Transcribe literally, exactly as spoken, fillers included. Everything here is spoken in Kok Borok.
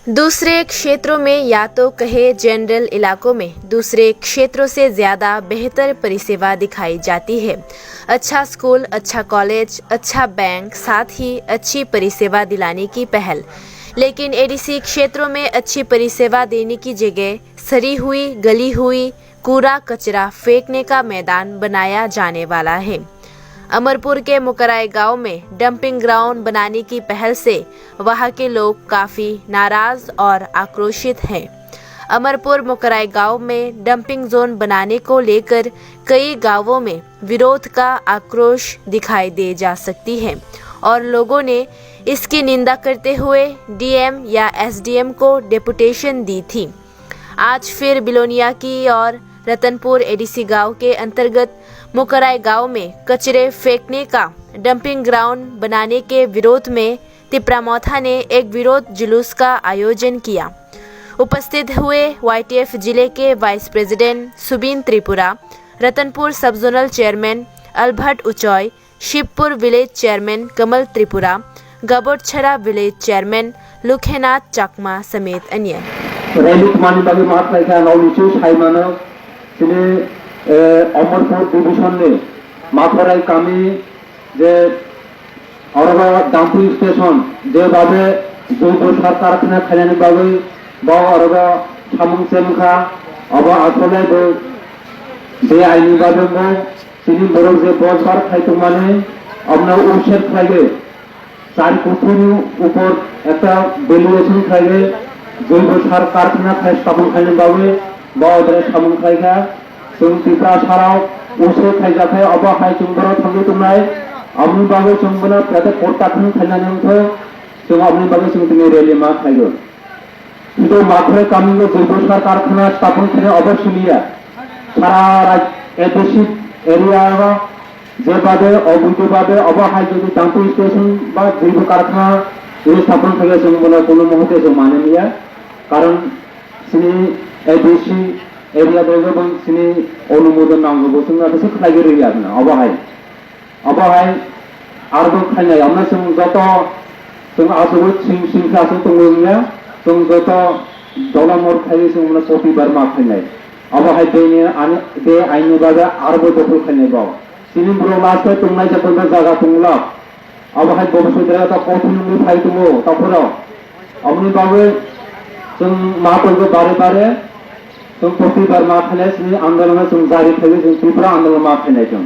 दूसरे क्षेत्रों में या तो कहे जनरल इलाकों में दूसरे क्षेत्रों से ज्यादा बेहतर परिसेवा दिखाई जाती है। अच्छा स्कूल, अच्छा कॉलेज, अच्छा बैंक, साथ ही अच्छी परिसेवा दिलाने की पहल। लेकिन एडीसी क्षेत्रों में अच्छी परिसेवा देने की जगह सड़ी हुई, गली हुई, कूड़ा कचरा फेंकने का मैदान बनाया जाने वाला है। अमरपुर के मुकराई गांव में डंपिंग ग्राउंड बनाने की पहल से वहां के लोग काफी नाराज और आक्रोशित हैं। अमरपुर मुकराई गांव में डंपिंग जोन बनाने को लेकर कई गांवों में विरोध का आक्रोश दिखाई दे जा सकती है और लोगों ने इसकी निंदा करते हुए डीएम या एसडीएम को डेपुटेशन दी थी। आज फिर बिलोनिया की और रतनपुर एडीसी गांव के अंतर्गत मुकराई गांव में कचरे फेंकने का डंपिंग ग्राउंड बनाने के विरोध में तिप्रा मोथा ने एक विरोध जुलूस का आयोजन किया। उपस्थित हुए वाईटीएफ जिले के वाइस प्रेसिडेंट सुबीन त्रिपुरा, रतनपुर सब जोनल चेयरमैन अल्बर्ट उचॉय, शिवपुर विलेज चेयरमैन कमल त्रिपुरा, गबोटछड़ा विलेज चेयरमैन लुखेनाथ चकमा समेत अन्य। Rally thumani bagwi ma khlai kha, nokni chu sai mano, chini, eh, Amarpur division ni Makhorai kami je orobo dumping station je babe joibo sar karkhana khainani bagwi bo orobo samung chemkha, obo asole bo je aini bagwi bo Chini borok je bosbar khai tongmani, abono ucher khlaiwi char kuthuni upor ekta valuation khlaiwi joibo sar karkhana khai stapon khaina bagwi bo odre samung khlaikha. Chwng Tiprasarok ucher khaijakhai obo hai chwng borok thangwi tongnai. Aboni bagwi chwng bono pete kurta khung khainani wngkha. Chwng aboni bagwi chwng tini rally ma khlaigo. Hingke Makhrai kami o joibo sar karkhana stapon khainai obo simiya. Sara raj-, A D C area o je babe, oboido babe, obo hai jodi dumping station ba joibo karkhana jodi stapon khainai chwng bono kono muhurte chwng mani liya. Karon chini A D C area o bo chini onumodon nango bo chwng abo se khlaiwi rwya obo hai. Abo hai arbo khainai, amno chwng joto chwng asugwi sing sing khe aswk tongwi wngya, chwng joto dola mor khaiwi chwng mano Potibar ma khainai. Abo hai bini ani, be aini bagwi arbo dopol khainai bo. Chini borok last o tongnai je tongnai jaga tongla. Abo hai bo sudra ta kothon wngwi phai tongo taphoro. Aboni bagwi chwng ma tongo bare bare, chwng Potibar ma khainai chini andolon chwng jari khaiwi chwng Tripura andolon ma khainai chwng.